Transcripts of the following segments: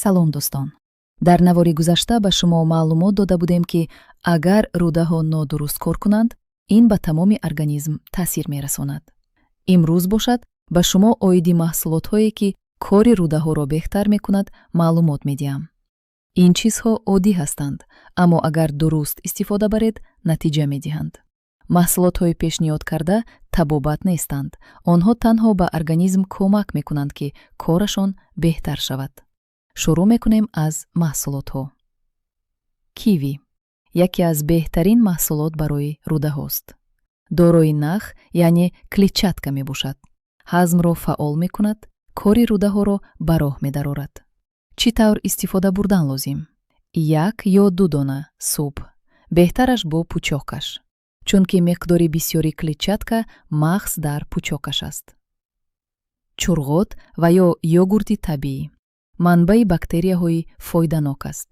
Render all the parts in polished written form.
Салом, дӯстон! Дар навори гузашта ба шумо маълумот дода будем, ки агар рӯдаҳо нодуруст кор кунанд, ин ба тамоми организм таъсир мерасонад. Имрӯз бошад, ба шумо оиди маҳсулотҳое, ки кори рӯдаҳоро беҳтар мекунад, маълумот медиҳам. Ин чизҳо оддӣ ҳастанд, аммо агар дуруст истифода баред, натиҷа медиҳанд. Маҳсулотҳои пешниҳод карда табобат нестанд. Онҳо танҳо ба организм кӯмак мекунанд, ки корашон беҳтар шавад. Шурӯъ мекунем аз маҳсулотҳо. Киви яке аз беҳтарин маҳсулот барои рӯдаҳост. Дорои нах, яъне клетчатка мебошад. Ҳазмро фаъол мекунад, кори рӯдаҳоро ба роҳ медарорад. Чӣ тавр истифода бурдан лозим? Як ё ду дона субҳ, беҳтараш бо пучокаш, чунки миқдори бисёри клетчатка махз дар пучокаш аст. Чурғот ва ё йогурти табиӣ манбаи бактерияҳои фоиданок аст.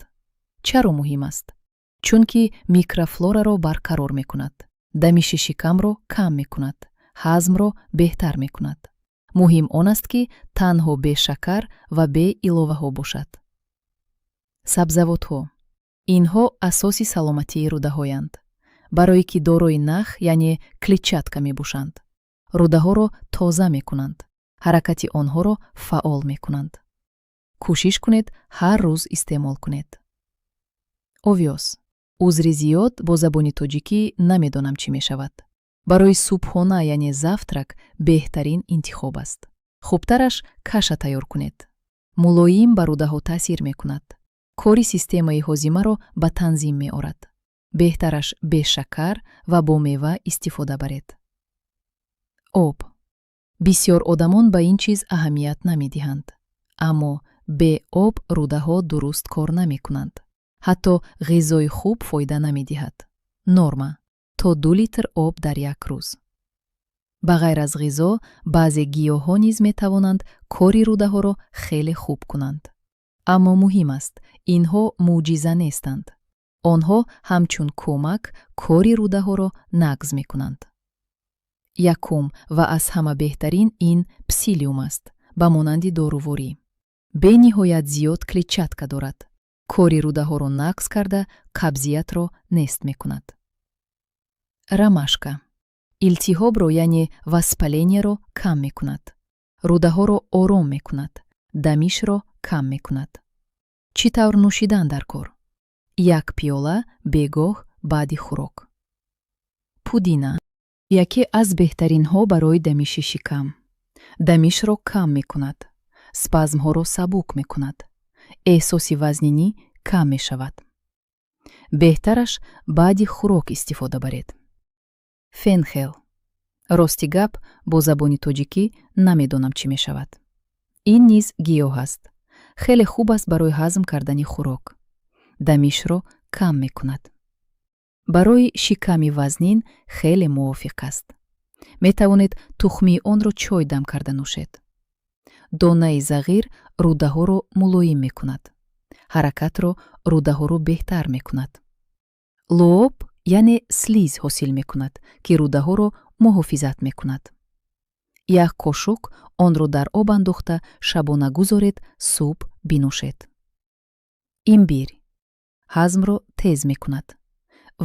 Чаро муҳим аст? Чунки микрофлораро барқарор мекунад, дамиши шикамро кам мекунад, ҳазмро беҳтар мекунад. Муҳим он аст, ки танҳо бе шакар ва бе иловаҳо бошад. Сабзавотҳо. Инҳо асоси саломатии рӯдаҳоянд, барое ки дорои нах, яъне клетчатка мебошанд. Рӯдаҳоро тоза мекунанд, ҳаракати онҳоро фаъол мекунанд. Кӯшиш кунед, ҳар рӯз истеъмол кунед. Овёс, узри зиёд, бо забони тоҷикӣ намедонам чӣ мешавад. Барои субҳона, яъне завтрак, беҳтарин интихоб аст. Хубтараш каша тайёр кунед. Мулоим ба рӯдаҳо таъсир мекунад, кори системаи ҳозимаро ба танзим меорад. Беҳтараш бе шакар ва бо мева истифода баред. Об. Бисёр одамон ба ин чиз аҳамият намедиҳанд, аммо бе об рӯдаҳо дуруст кор намекунанд. Ҳатто ғизои хуб фоида намедиҳад. Норма: то 2 литр об дар як рӯз. Ба ғайр аз ғизо, баъзе гиёҳҳо низ метавонанд кори рӯдаҳоро хеле хуб кунанд. Аммо муҳим аст: инҳо мӯъҷиза нестанд. Онҳо ҳамчун кӯмак кори рӯдаҳоро нағз мекунанд. Якум ва аз ҳама беҳтарин ин псилиум аст, ба монанди доруворӣ. Бениҳоят зиёд клетчатка дорад. Кори рӯдаҳоро нағз карда, қабзиятро нест мекунад. Ромашка илтиҳобро, яъне воспаление ро кам мекунад, рӯдаҳоро ором мекунад, дамишро кам мекунад. Чӣ тавр нӯшидан дар кор? Як пиёла бегоҳ баъди хӯрок. Пудина яке аз беҳтаринҳо барои дамиши шикам. Дамишро кам мекунад, спазмҳоро сабук мекунад, эҳсоси вазнинӣ кам мешавад. Беҳтараш баъди хӯрок истифода баред. Фенхел, рости гап, бо забони тоҷикӣ намедонам чӣ мешавад. Ин низ гиёҳ аст. Хеле хуб аст барои ҳазм кардани хӯрок, дамишро кам мекунад. Барои шиками вазнин хеле мувофиқ аст. Метавонед тухмии онро чой дам карда нӯшед. Донаи зағир рӯдаҳоро мулоим мекунад, ҳаракатро рӯдаҳоро беҳтар мекунад. Луоб, яъне слизь ҳосил мекунад, ки рӯдаҳоро муҳофизат мекунад. Як қошуқ онро дар об андохта, шабона гузоред, субҳ бинӯшед. Имбирь ҳазмро тез мекунад,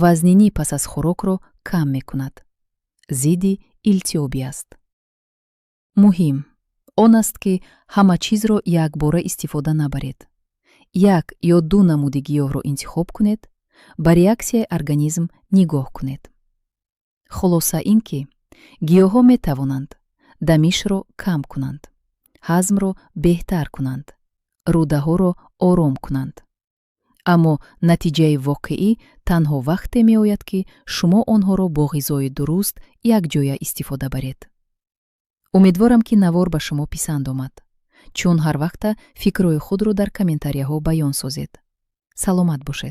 вазнинӣ пас аз хӯрокро кам мекунад, зидди илтиҳобӣ аст. Муҳим он аст, ки ҳама чизро якбора истифода набаред. Як ё ду намуди гиёҳро интихоб кунед, ба реаксияи организм нигоҳ кунед. Хулоса ин ки гиёҳҳо метавонанд дамишро кам кунанд, ҳазмро беҳтар кунанд, рӯдаҳоро ором кунанд, аммо натиҷаи воқеӣ танҳо вақте меояд, ки шумо онҳоро бо ғизои дуруст якҷоя истифода баред. Умедворам, ки навор ба шумо писанд омад. Чун ҳар вақта фикрҳои худро дар комментарияҳо баён созед. Саломат бошед.